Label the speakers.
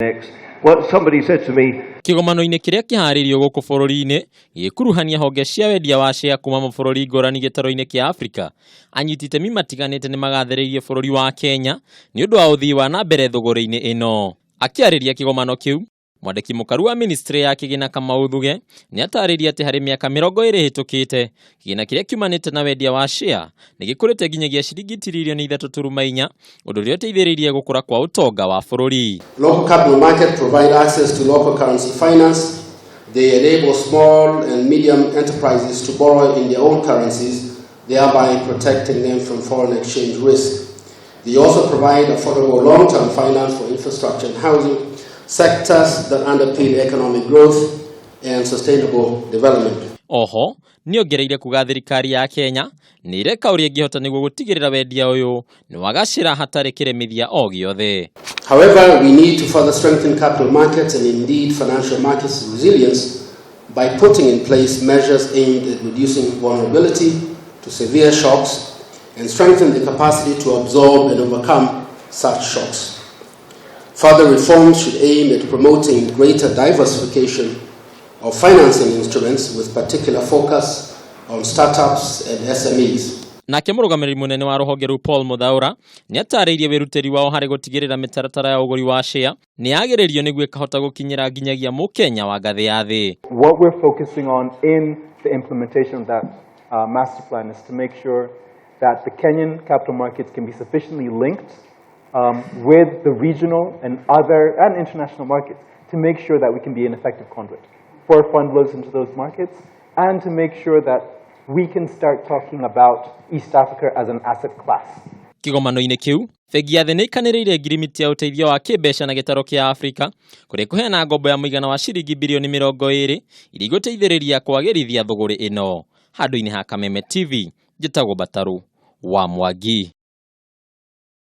Speaker 1: Next. Well, somebody said to me,
Speaker 2: Kĩgomano-inĩ kĩrĩa kĩharĩirio gũkũ bũrũri-inĩ gĩkuruhania honge cia wendia wa share kuma mabũrũri ngũrani gĩtarũ-inĩ kĩa Afrika, anyiti itemi matiganĩte nĩ magathĩrĩirie bũrũri wa Kenya nĩ ũndũ wa ũthii wa na mbere thũgũrĩ-inĩ ĩno. Akĩarĩria kĩgomano kĩu, mwandĩki mũkaru wa ministry ya kĩgĩna Kamau Thuge nĩ atarĩirie atĩ harĩ mĩaka 20 ĩhĩtũkĩte, kĩgĩna kĩrĩa kiumanĩte na wendia wa share nĩ gĩkũrĩte nginyagia ciringi tiririoni 3.4, ũndũ ũrĩa ũteithĩrĩirie gũkũra kwa ũtonga wa bũrũri.
Speaker 3: Local capital market provide access to local currency finance. They enable small and medium enterprises to borrow in their own currencies, thereby protecting them from foreign exchange risk. They also provide affordable long-term finance for infrastructure and housing, sectors that underpin economic growth and sustainable development.
Speaker 2: Oho nĩongereire kuga thirikari ya Kenya nĩ ĩreka ũrĩa ĩngĩhota nĩguo gũtigĩrĩra wendia ũyũ nĩ wagacĩra hatarĩ kĩremithia o gĩothe.
Speaker 3: However, we need to further strengthen capital markets and indeed financial markets resilience by putting in place measures aimed at reducing vulnerability to severe shocks and strengthen the capacity to absorb and overcome such shocks. Further reforms should aim at promoting greater diversification of financing instruments, with particular focus on startups and SMEs.
Speaker 2: Nake mũrũgamĩrĩri mũnene wa rũhonge rũu Paul Muthaura nĩ atarĩirie wĩrutĩri wao harĩ gũtigĩrĩra mĩtaratara ya ũgũri wa share nĩ yagĩrĩrio nĩguo ĩkahota gũkinyĩra nginyagia mũkenya wa ngathĩ ya thĩ.
Speaker 4: What we're focusing on in the implementation of that master plan is to make sure that the Kenyan capital markets can be sufficiently linked with the regional and other and international markets to make sure that we can be an effective conduit for fund flows into those markets and to make sure that we can start talking about East Africa as an asset class.
Speaker 2: Kĩgomano-inĩ kĩu, bengi ya thĩ nĩ ĩkanĩrĩire ngirimiti ya ũteithio wa kĩmbeca na gĩtarũ kĩa Afrika kũrĩa kũheana ngombo ya mũigana wa ciringi birioni 20 iria igũteithĩrĩria kwagĩrithia thũgũrĩ ĩno. Handũ-inĩ ha Kameme TV, njĩtagwo Batarũ wa Mwangi.